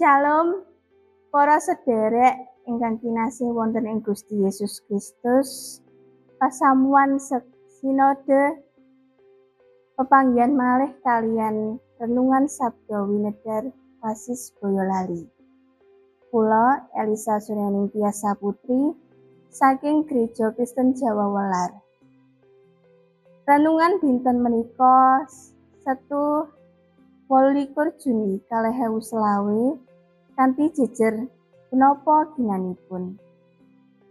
Shalom para sederek ingkang kinasih wonten ing Gusti Yesus Kristus. Pasamuan Sinode pepanggihan malih kaliyan renungan Sabda Winedar Klasis Boyolali. Kula Elisa Suryaningtyas Saputri saking Gereja Kristen Jawa Welar. Renungan dinten menika Setu 28 Juni 2025 kanthi jejer punapa ginanipun.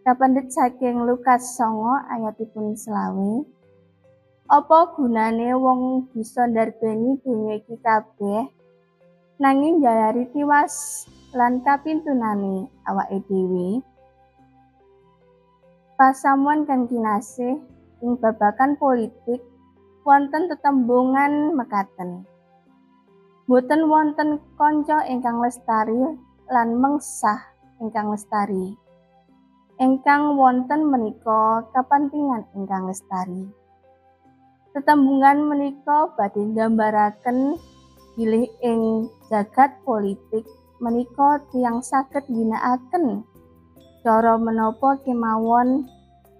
Kapendhet saking Lukas 9 ayatipun 25. Apa gunane wong bisa ndarbeni donya iki kabeh nanging njalari tiwas lan kapintunane awake dhewe? Pasamuan kang kinasih ing babagan politik wonten tetembungan mekaten. Boten wonten kanca ingkang lestari lan mengsah ingkang lestari. Ingkang wonten menika kapentingan ingkang lestari. Tetembungan menika badhe nggambaraken bilih ing jagat politik menika tiyang saged ngginakaken cara menapa kemawon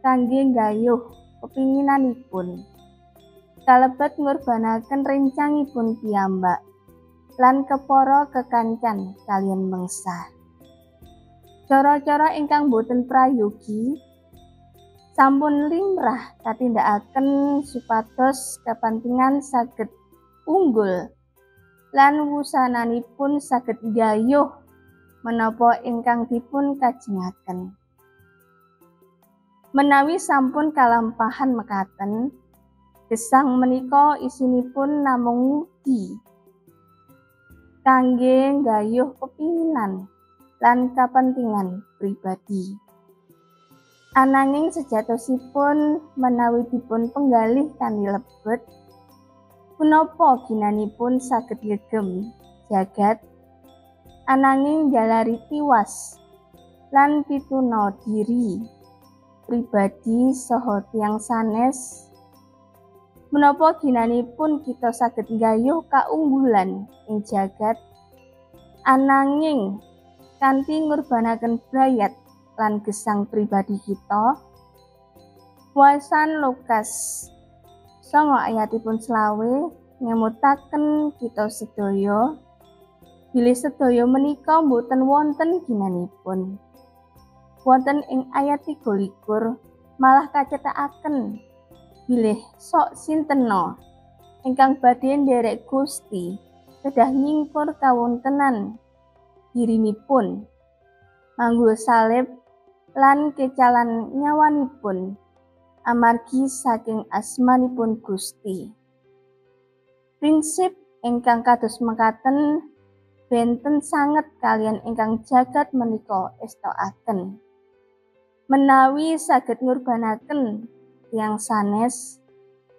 kangge nggayuh pepinginanipun. Kalebet ngurbanaken rencangipun piyambak lan kepara kekancan kaliyan mengsah. Cara-cara ingkang boten prayogi sampun limrah katindakaken supados kepentingan saged unggul lan wusananipun saged nggayuh menapa ingkang dipun kajengaken. Menawi sampun kalampahan mekaten, gesang menika isinipun namung ngudi kangge nggayuh pepinginan lan kapentingan pribadi. Ananging sejatosipun menawi dipun penggalih kanthi lebet, punapa ginanipun saged ngegem jagat ananging njalari tiwas lan pituna diri pribadi saha tiyang sanes? Menapa ginanipun kita saged nggayuh kaunggulan ing jagat ananging kanthi ngurbanaken brayat lan gesang pribadi kita? Wasan Lukas 9 ayatipun 25 ngemutaken kita sedaya bilih sedaya menika boten wonten ginanipun. Wonten ing ayat 23 malah kacethakaken bilih sok sintena ingkang badhe nderek Gusti kedah nyingkur kawontenan dirinipun, manggul salib lan kecalan nyawanipun amargi saking asmanipun Gusti. Prinsip ingkang kados mekaten benten sanget kaliyan ingkang jagat menika estokaken. Menawi saged ngurbanaken tiyang sanes,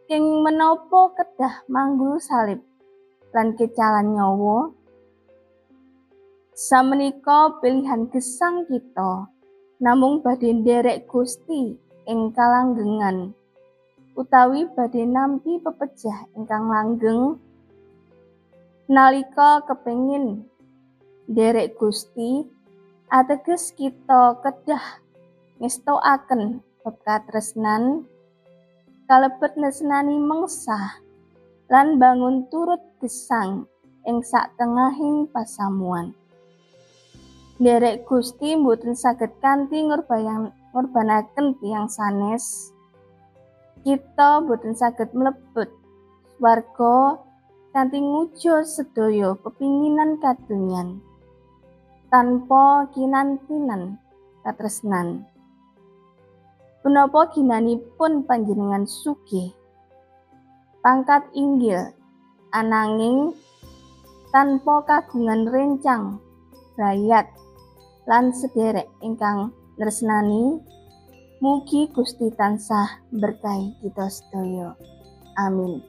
kenging menapa kedah manggul salib lan kecalan nyawa? Samenika pilihan gesang kita namung badhe nderek Gusti ing kalanggengan utawi badhe nampi pepejah ingkang langgeng. Nalika kepengin nderek Gusti, ateges kita kedah ngestokaken bab katresnan kalebet nesnani mengsah lan bangun turut gesang ing satengahing pasamuan. Nderek Gusti mboten saged kanthi ngurbanaken tiyang sanes. Kita mboten saged mlebet swarga kanthi ngujo sedaya pepinginan kadonyan tanpa kinantinan katresnan. Punapa ginanipun panjenengan sugih, pangkat inggil, ananging tanpa kagungan rencang, brayat lan sederek ingkang nresnani? Mugi Gusti tansah berkahi kita sedaya. Amin.